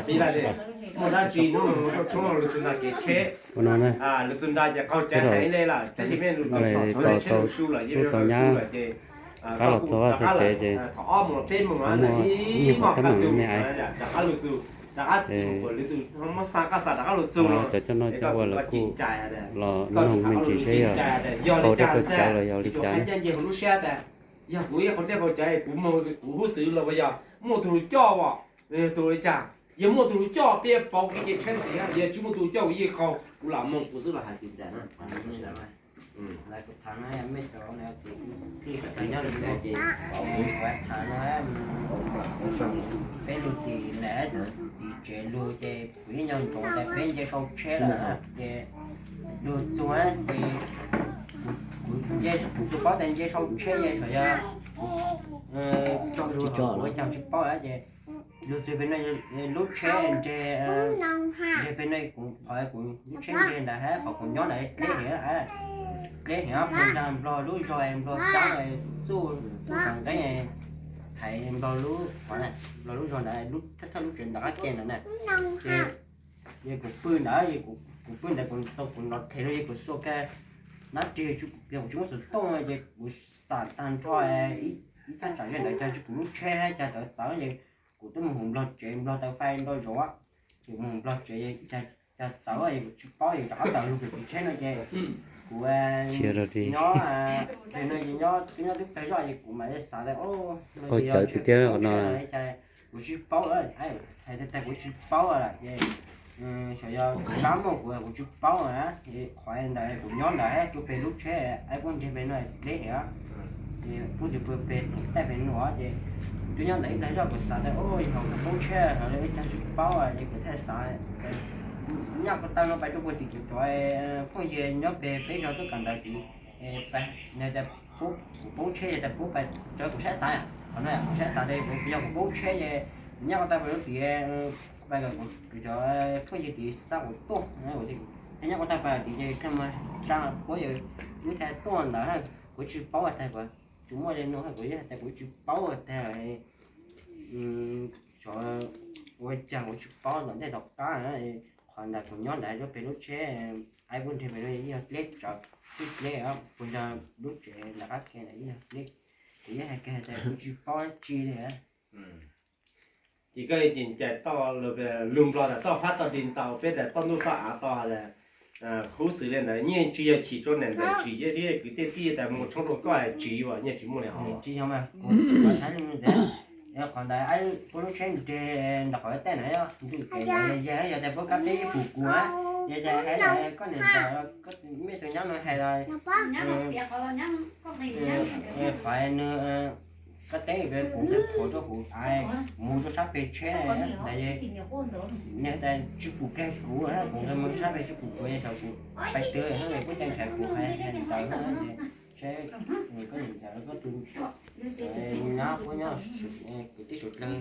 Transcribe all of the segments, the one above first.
Muaj dab tsi hnub no rau tshoob lug txug nrag kev tsheb, lug txug nrag ces qaug caiv heev le lawm, tab sis mej lug tau tub tau nyab qab los txog vaj txog tsev ces muaj ib nyuag qhov teeb meem me me, rov qab lug txug, rov qab tshum kuas lwm tus muab xa qab xa rov qab lug txug no, cov coj noj coj ua lawv kuj los noog me ntsis seb yog qaug dej qaug cawv los yog li cas. Yog kuv ib qhov dej qaug cawv kuv moog kuv hub xwm los yog muaj tug lug coj as, tug li cas, yog muaj tug lug coj peb pauv kev tsheb ntxiv, yog tsis muaj tug lug coj kuv yeej qaug kuv lam moog kuv xwb los hais tias ntawm no. Lawv kuv tham no mej cov tij tij nyob lub ces kuv tham no, peb lug tim ntawm txiv tsev lug ces kuv ib nyuag ntsoov tas peb nce sau tsheb lawm ces lug txug ces kuv tsuas paub tas nce sau tsheb ces thaum yog tsaug zug kuv ua caag tsis paub ces lug txug pem no lub tsheb ntseg, ntseg pem no kuv qhov kuv lub tsheb ntseg ntawd hab qhov kuv nyob ntawd dleb heev, dleb heev puag nrag Nplog lub zog Nplog cab txuj txuj saum nqeeb thaiv Nplog lub qhov, Nplog lub zog ntawd thawj lub tsev ntawd qab ke ntawd na. Ces kuv pw ntawd, kuv pw ntawd kuv tau kuv nrov them no ces kuv xuas kiag nab rig, kuv tsis muaj xov tooj ces kuv xam tag nrho ib thaj tsam zej ntawd cas tsis kuv lub tsheb hab cas tawv txawv ces kuv twb mus hu Nplog tsev, Nplog tawv fais nrau zaum, ces mus hu Nplog tsev cas txawv es kuv tsis paub es rov qab tawm lug pem kuv tsheb no ces kuv nyob, nyob twb pawg zoj es kuv mam li xav tas qaug cawv tiag tiag no cas kuv tsis paub, hais tag kuv tsis paub lawm ces xyov yog kuv dab muag kuv, kuv tsis paub na, qhov ntawd kuv nyob ntawd tuaj pem lub tsheb es kuj ntseg pem no dleb heev, kuj tsis pw pem thaj pem no ces kuv twb nyob ntawd ib plag zoj kuv xav tas yog kuv paub tsheb no li cas tsis paub ces kuv thiaj xav nyaj ko taw no pais rau puag tim kuv cov phooj ywg nyob pem peb zog tuaj kawm ntawv tid, kuv paub tsheb tas pub pais tso kuv saib xav, qhov no kuv saib xav tas yog kuv paub tsheb ces kuv nyaj ko taw pais rau tim pais kom kuv cov phooj ywg tid xa kuv tuaj, nyaj ko taw pais tim ces thiaj muaj tsa puab yog wb thiaj tuaj ntawd, kuv tsis paub tas kuv tsis muaj li no kuv yog tas kuv tsis paub tas xyov ua cas kuv tsis paub tom ntej tom qab, qhov ntawd kuv nyob ntawd rau pem lub tsheb, aib kuj nreg pem no yog dleb tsawv, twb dleb puag nrag lub tsev ntawm qab ke ntawd yog dleb, kuv yeej hais kiag tas kuv tsis paub dab tsi li. Ces koj ces ncaim toj lug Nplog tas toj fab toj dig ntau, peb tas toj ntuj toj av toj, hub xwm li ntawd nyiaj tsis yog chim rau niam ntxawm tsim, yog kwv tij tij tas mus tshoob rau koj tsis yuav, nyiaj tsis muaj li hov. Tsis yog mas kuv, qhov ntawd puab lub tsheb nres nram qhov tej na, ntws kev yog tas puab kab teb ib pum kuv, yog tas hais koj niam ntxawm mej tus nyab no hais los qhov nws kab teb kuv nqe phuav rau kuv mus rau sab pem tsheb ntawd, nws tas tsis pum kag kuv, kuv nqe mus sab pem tsheb pum kuv, yog tas kuv pais twg kuv coj ntshai kuv hais ntawd ces seb koj niam ntxawm koj tus nyab puab nyob, kwv tij suav dlawg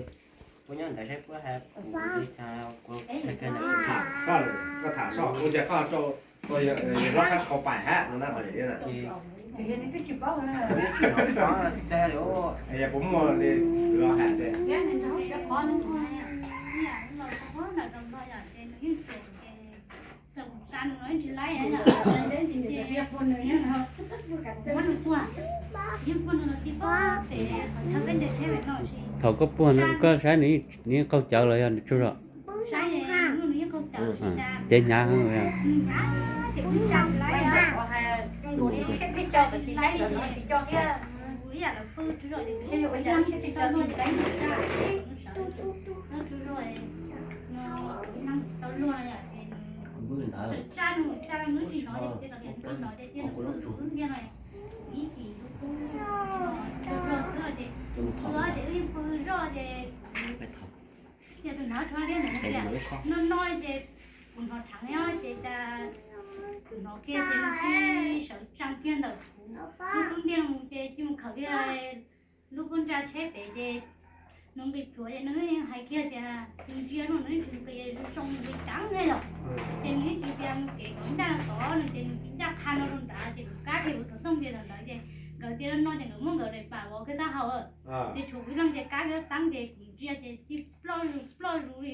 puab nyob ntawd seb puab hais kuv li cas kuv hais kag ntawd. Koj tham soj ua cas koj rau hlob sab khau pais hab no na, ces tsis hnov tag li, yog puas muaj li los hais tias thaum koj puag no koj saib nws yeej qaug cawv los yog nws tsaug zog? Cev hnyav heev. Yog tus hnav tsho liab ntawd no tias, no no ces kuv hnov dheev nyob ces cas kuv hnov kiag ces nws cia li sawv tsees kiag ntawm kuv lub xub ntiag mus ces cia mus khawm kiag lub pob ntsa tsheb pem ces nws nqis plhuav ces nws hais kiag tias tus ntsia no nws tsis nqis zoo nqis ceev thiab yom. Ces nws ib tsis tias mus kev kom ncaj no tod no ces nws cia ncaj qha no rau nrad ces kuv kab kiag kuv tus tooj ces ntawm ntawd ces nkawd cia li no ces nkawd muab nkawd daim pam vov kiag taub hau. Ces tshuav kuv ib leeg ces kab kiag teeb ces kuv ntsia ces cia ploj zus ploj zus li.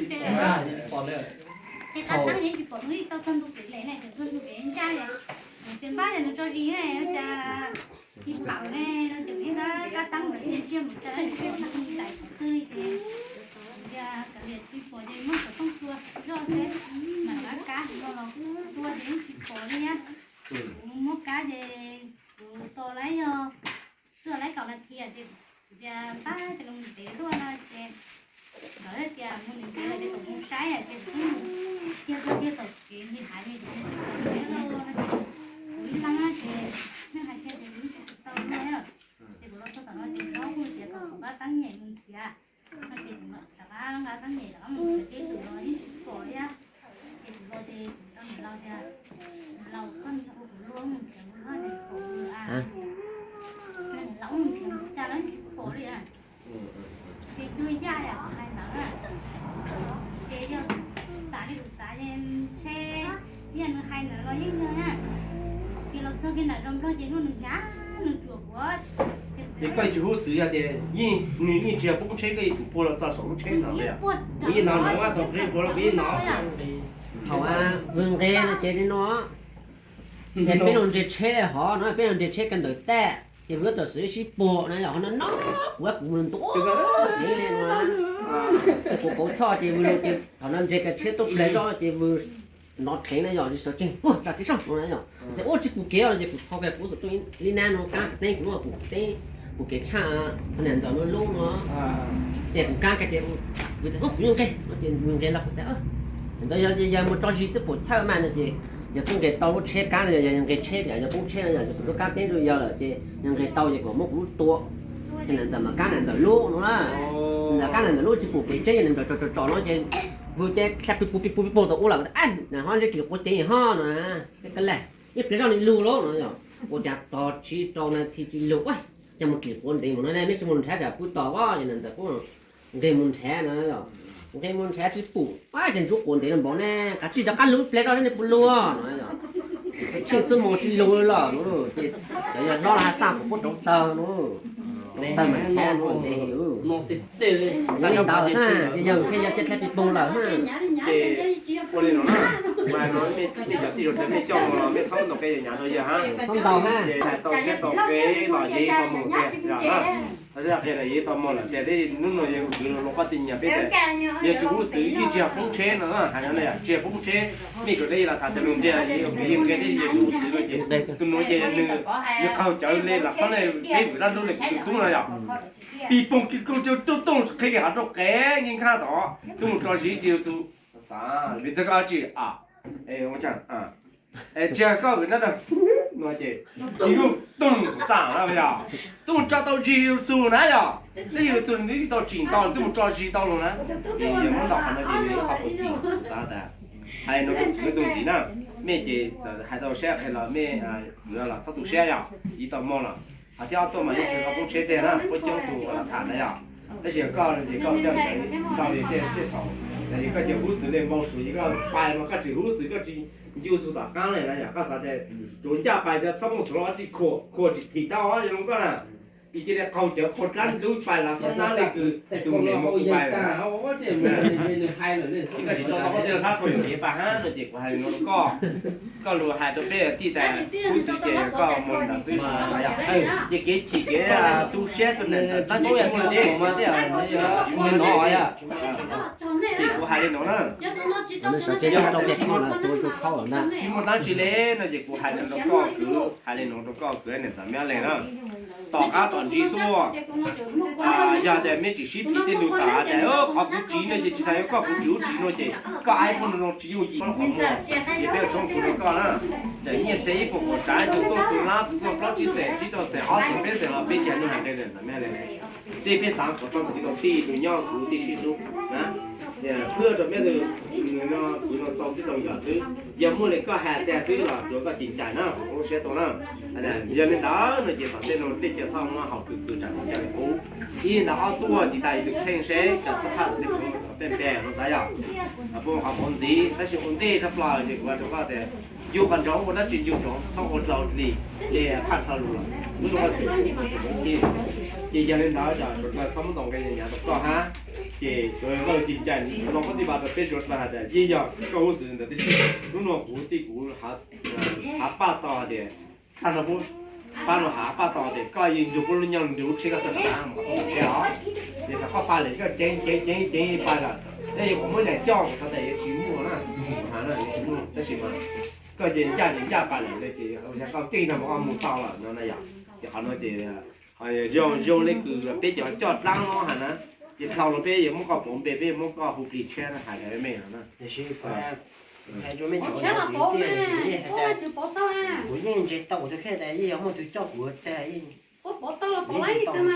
tsev lawm. Ces qab teeb yeej tsis pom nws li, tau txog ntu kev lem ne, txog ntu kev ntsaj li. Tias npab yog nws tso zis ne, cas tsis pom ne, no ces ib npab qab teeb ntawd ces ntsia mus cas tais qhov twg li ces, cia kav liam tsis pom ces muab xov tooj tua zoj seb mam npab kab no los tua ces yeej tsis pom li na. Kuv muab kab ces kuv tos lawv yog twb laib kaum nas this ces kuv cia npab ces los ntev luaj no ces nkawd tias mus ntev ntev lawm ces kom mus saib ces kuv thiaj mus kiag txog kiag tom kev nti haiv li kuv ib leeg ces nej hais tias ces kuv tsis tau luag na. Ces kuv los txog tom no ces kuv ob kuj tias kom kuv nqa teeb nyem mus nrhiav. No ces kuv rov qab nqa teeb nyem rov qab mus nrhiav ces tus los yeej tsis pom li. Ces kuv los ces kuv rau niam laus tias, niam laus koj nrog kuv luag mus nrhiav mus no ces pom ua, niam laus mus nrhiav mus cas los tsis pom li. Ces cuag yaj yam kuv hais ntawd, ces yog tas li kuv xav ces ntshe yam nws hais ntawd los yeej yog na. Ces los txog kiag nram zos Nplog ces hnub nws hnyav nws tsuam kuv. Ces koj yeej tsis hub xwm yog tias yeej nws yeej tsis yog poob tsheb koj yeej tsum puag los txog saum lub tsheb no li. Kuv yeej hnov nws ua tau qe puag los kuv yeej hnov. Thaum vwg nqe no ces li no, ces peb los nres tsheb hov no, peb los nres tsheb kawg ntawm taj, ces vwg tam sim sib puag na yom, ho no no kuv kuv mus ntua li no, kuv kauv choj ces vwg los ces thaum no nres kiag tsheb tuaj plag zoj ces vwg nov dheev na yom, li sawv tsees puag tsa kev soj no na yom. Ces ua tsis pum kev os ces kuv tho kiag kuv xov tooj li nab no kab teeb kuv lub pum kev teeb, pum kev tshaj niam ntxawm no lub no. Ces kuv kab kiag ces kuv tias kuv yuav nqe no ces nws nqe los kuv tias ntxawm yog mus tso zis xwb pum chawj mas no ces yog twb nqes tau lub tsheb kab no, yog nqes tsheb tias yog poob tsheb no yog kuv lub kab teeb rau yawg lawm ces yog nqes tau ces kom muab kuv lub tua. Ces niam ntxawm mas kab niam ntxawm lub no na. Niam ntxawm kab niam ntxawm lub tsis pum kev tseeb, niam ntxawm tsom tsom tsom no ces vwg ces dlha pis pus pis pus pis pus tau ua lawm, niam ho ntshe tsis quav cev ho no. Tej kab laj ib pliag zoj li lug lawm no yom, ua cas tog tsib rau nas this tsis lug, cas mus tsis quav ntev mus no ne, mej tsis mus nrhav tsam pw tos os, ces niam ntxawm kuj nqis mus nrhav no yom. Nqis mus nrhav tsis pum, ces ntsuab quav ntev no npaum ne, kav tsij rov qab lug ib pliag zoj ne pw lug no yom. Tsheej xub mus tsis lug lawm no, ces cov yawg hlob has xaj kuv puab rauv taws no, rauv taws mas nrhav no ntev li. Li ntawd xwb ces yawg thiaj yog thiaj dlha pis poog lawm. Ces ua li no na, mas no mej cov tij zoo mej coj mus los mej txhob ntaus qe nyav rau yawg hab. Txhob ntaus hab. Ces hais tau siab tau kev los yeej tau mus tiag yom na. Tau siab tau kev los yeej tau mus lawm tiag, hnub no yawg kwv los lub koj tij nyiam peb tias yawg tsis hub xwm yeej tsis yog poob tsheb no na, hais no na yom, tsis yog poob tsheb, mej tsuas deb los tham tas lug ntiag, yawg kwv yeej nqe thiab yawg tsis hub xwm no ces tus nuav ces nws, nws qaug cawv le los xob le peb vwm dab lub le kuv tus tub no yom. Pis poog kis kug cug tuj tooj qhi hav rau qev nkees nkhaj tom, twb mus tso zis tsis yuav txug, vim txog koj tsi, tsis yog koj vwm dab no ces kis kug tooj txaj na yom, twb mus tso tau zis yuav txug na yom, twb yuav txug nws tsis tau tsim tau twb mus tso zis tau lug na. Ces yawg muab ntaus qhov no ces yawg qhov pum txim xav tas hais no rau kuv tus ntxiv na, mej ces hais tau siab qhia los mej kwv los txhob tu siab yom, yeej tau moog lawm. Hos thiab ob tuaj mas yeej tsis yog koj poob tsheb tiag na, puab coob tus los tham na yom. Tab sis koj ces koj coj ntawd tau li tej thaum, yog koj cia hub xwm le npau suav ces koj pais mas koj tsis hub xwm koj tsis ncu txug tom qaab le na yom, koj xav tias tsuav ncaj pais tias txhob muaj xov los tsis khuam, khuam tsis thim tau os, yog zoo koj na. Kis cia li qaug cawv qaug dlaab dlub pais los xob nab le kws tus niam mus kuv pais lawm na. Koj tsis tso tau koj tej rab qau yuam kev pais hab no ces kuv hais li no rau koj. Koj lug hais rau peb tij tas hub xwm ces koj mus li ntawd xwb mas yom. Ces kev chim kev tu siab rau niam ntxawm dlaab tsi tsis muaj li. Ces kuv hais li no na, tsis muaj dlaab tsi le no ces kuv hais li no rau koj kwv, hais li no rau koj kwv niam ntxawm Mab Leej na. Tom qab tom ntsis tuaj, yog tias mej tseem sib phim tej lug tas tas qhov kuv tsiv no ces tsis tas yuav koj kuv tsis hub tsis no ces koj aib puab no tsis yooj yim qhov muag. Ces peb yuav tshoob kuv rau koj na, ntawm nyiaj txiag ib puas kaum tsav tus tuaj txug lab tuaj plaub tsib xees tsib rau xees ob xees peb xees los peb tsis hais nug hais nqe ntawm Mab Leej. Tej peb xaav kom tau tus tij tau tij tus nyob kuv tij sib hlub na. Pwb rau meb tus no kuv no tau txij tau yam xwb, yog muaj li koj has tas xwb los tsuav koj ceev cai na kuv lub siab tau na. Yog li ntawd no ces tom ntej no tej ca txhob muab haus kws kws tsam kuv ca li qub. Ib ntawd ob tuaj tiv tas ib tug kheej seb cov txhab phaj tom tej kuv pej npe no xav yog puab qhov qhuav ntxiv tab sis ua ntej tshaj plaws ces kuv hais rau koj tias yug qhov ntsoov ua dab tsi yug ntsoov, txhob ua dlau dlig, ces phaj dhau lus lawm. Ces yog li ntawd, suav dlawg txhob muab ntau nqe nyav rau koj hab. Ces suav dlawg ci ca no koj tij npa rau peb suav dlawg has tas yeej yog koj huv xwm ntawd tib si. Hnub no kuv tij kuv hav paj tau hais tias, tag no pub pab no hav paj tau tias koj yeej nrug kuv lub nyoog nrug lub tsheb koj txawj tas mus qhov tsheb os. Ces thaum koj paj lawm koj ceev ceev ceev ceev paj lawm, es yuav qhov muab nyiaj coj kuv xav tias yuav tsis muaj na, kuv has na yuav tsis muaj tab sis mas koj ces ncaj ces ncaj paj lawm ces ua cas koj keej no mas koj mus tau lawm no na yom. Ces qhov no ces zoo zoo li kws peb cov coj dlaab no has na, ces dhau los peb yuav muab koj pauv npe, peb yuav muab koj hu plig tsheb na, hais rau mej no na. Kuv yeej ntse tau kuv tus kheej tas yeej yog muaj tus coj kuv tag. Yeej ntse tau kuv tus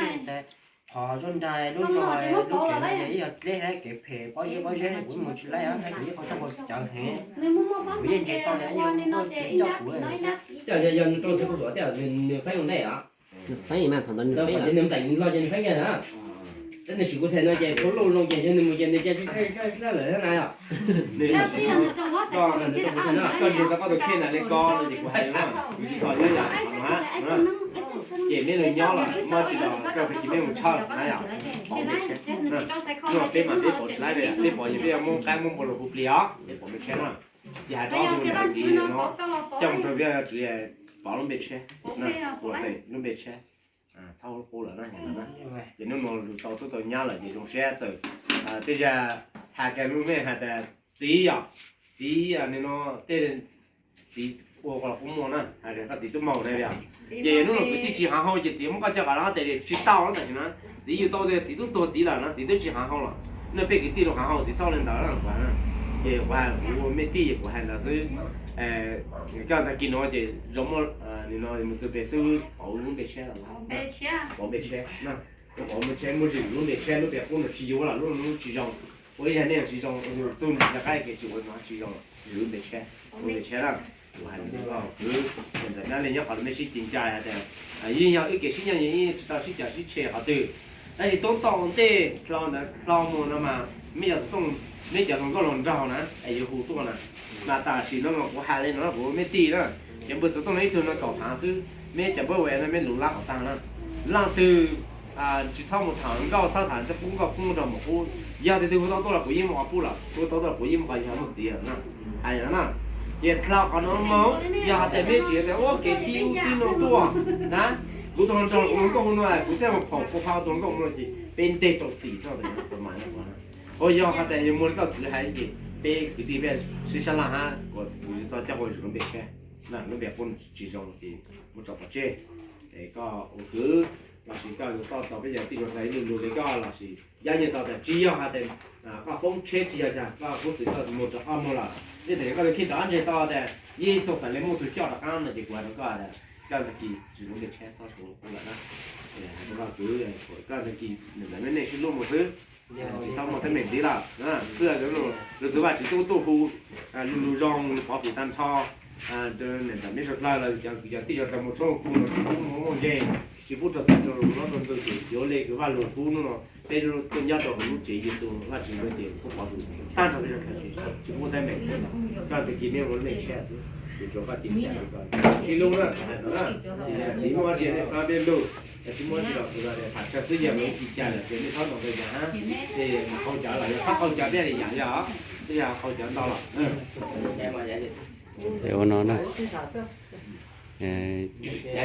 kheej tas qhov zoj nra lub zog lub tsev no yog ib yog dleb hab kev phem pob zeb pob zeb kuv mus tsis laib os, kuv yeej qhov tsob qhov cawv heev. Kuv yeej ntse tau tas yeej yog muaj tus coj kuv. Coj yog nws rau txhua kuv suav tias nws feeb ua ntej os. Nws feeb mas thaum ntawd nws feeb, nws nplaim nws los ces nws feeb kiag na. Tab nws sim kuv txhais no ces kuv luj zoo ces yog nws mus ces nws ca tsis sab lawm thiab na yom. Koj ntsia tau koj tus kheej ntawm li ko no ces kuv hais no, kuv tsis txhob nyob yam no na. Ces meb lug nyob lawm muab tsis los koj tag kis meb mus tshawb na yom. Pauv npe tsheb, peb mas peb pauv tsis laib, peb pauv ces peb yuav muab qaib muab npua los hu plig os, peb pauv npe tsheb na. Ces hais rau ob tug niam txiv no coj mus rau peb tsev pauv lub npe tsheb, lub npe tsheb, txhob hu lawm na. Ces hnub no lug tau tub tau nyab lawm ces zoo siab txawm tej zag has kiag lub npe has tas txiv yom, txiv no tej txiv ua qhov los kuj muaj na, has tas koj txiv tub maug na yom. Ces hnub no kwv tij tsis hav hau ces txiv muab koj coj qab los tes tsis tau tam sim no. Txiv yug tau tias txiv tub tuag txiv lawm no txiv twb tsis hav hau los. Nej peb kwv tij lug hav hau txiv txhob ua li ntawd na. Ces kuv hais kuv ua mej tij kuv hais ntawd xwb. Koj tag kis no ces zoo muaj nim no mus txug pem xwb pauv lub npe tsheb, pauv npe tsheb, pauv npe tsheb, muaj zim lub npe tsheb, lub npe qub no tsis yuav lawm, lub no tsis zoo. Ua ib zag nej tsis zoo, txug nws cov qaib kev tsis ua no tsis zoo, zim lub npe tsheb, lub npe tsheb na. Kuv hais li no, kwv tij ntawm dab li nyob qhov mej sib ci ncaj has tas yeej yog wb kev sib nyob yeej tsis tau sib cav sib tshe qhov twg. Tab sis tub tau ntej hlo ntawd hlo mus no mas meb cov hluas nkauj hluas nraug na es yuav hu tuaj na. Mas tam sim no mas kuv hais li no kuv mej tij na, ces npawg Xov Tooj no ib tug no kaum phav xwb, meb cov npawb Ves no meb lug lab kom tag na. Leej twg tsis txhob mus tham nkauj, txhob tham tej qub nkauj qub nraug mus qub. Yog tias twg hu tau tuaj los kuv yeej muaj qhov pub lawm, hu tau tuaj los kuv yeej muaj qhov yog muaj txiv lawm na. Hais li no na, ces dlhau qhov no mus, yog has tas meb tsis yog tias ua kev tib ub tib no tuaj na, kuv tug hluas nraug kuv nkauj hu no kuv txawm mus phaum kua phab tug nkauj mus no ces peb nteg rau txim txog. Ua yog has tas yog muaj li koj kwv hais ces peb kwv tij peb sib sab laj hab, kuv tsis txhob coj ua zim lub npe tsheb, lub npe qub tsis zoo ces muab tso pov tseg. Es koj ua kwv lossis koj tau tau peb cov tij ua dlaig lug lug li koj lossis yog nyiaj tau tas tsis yog has tas koj poob tsheb tsis yog cas koj huv xwm koj mus rov qab muag lawm, yog tas koj tus kheej rov qab ntseeg tau tas yeej xoo xaiv li muaj tug coj rov qab no ces kuv hais rau koj tas koj tag kis zim lub npe tsheb txhob sau lub qub lawm na. Hais rau koj kwv, koj tag kis ntawm nej sib hlub mus xwb, tsis txhob muaj teeb meem ntxiv lawm. Xwb lug txug Vajtswv tub tuaj hu lug lug zoo pov pum tag nrho. Ntawm meb suav dlawg los cov kwv cov tij suav dlawg mus tshoob kuv los tsis pub muaj muaj ntseg, tsis pub rau xeeb rau lus lob rau ntug ces yuav le kws Vaj Lug Kub hnub no peb tuaj nyob rau hauv lub tsev Yexus Vajtswv ntawd ces kuj pov pum tag nrho peb suav dlawg tsis pub teeb meem. Koj tag kis mej ua lub npe tsheb xwb, kuv tsuas koj ci ca li ko. Sib hlub na, hais txog na, txiv muaj dab tsi nej pab mej lug, tsis muaj dab tsi los kuv tham tsawg xwb, yog lawv ci ca lawm ces mej txhob ntaus nqi yam hab, ces qhau cawv los yog txhob qhau cawv peb li yam yog, twb yog qhau cawv ntau los. Ces ua no na,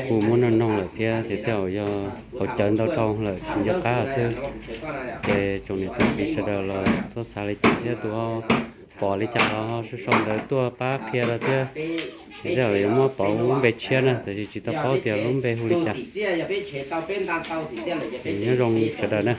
kuj muab noog noog lawm thiab ces tej zaum yog qhau cawv ntau dhau lawm tsis nco qab xwb. Ces tsoom niam tsoom txiv sawv daws los txhob xav li cas thiab, tus ho pom li cas los ho sau sau ntawv tuaj pab qhia rau thiab. Ces tej zaum yuav muab pauv lub npe tshiab na, tab sis tsis tau paub tias lub npe hu li cas. Nyob zoo sawv daws na.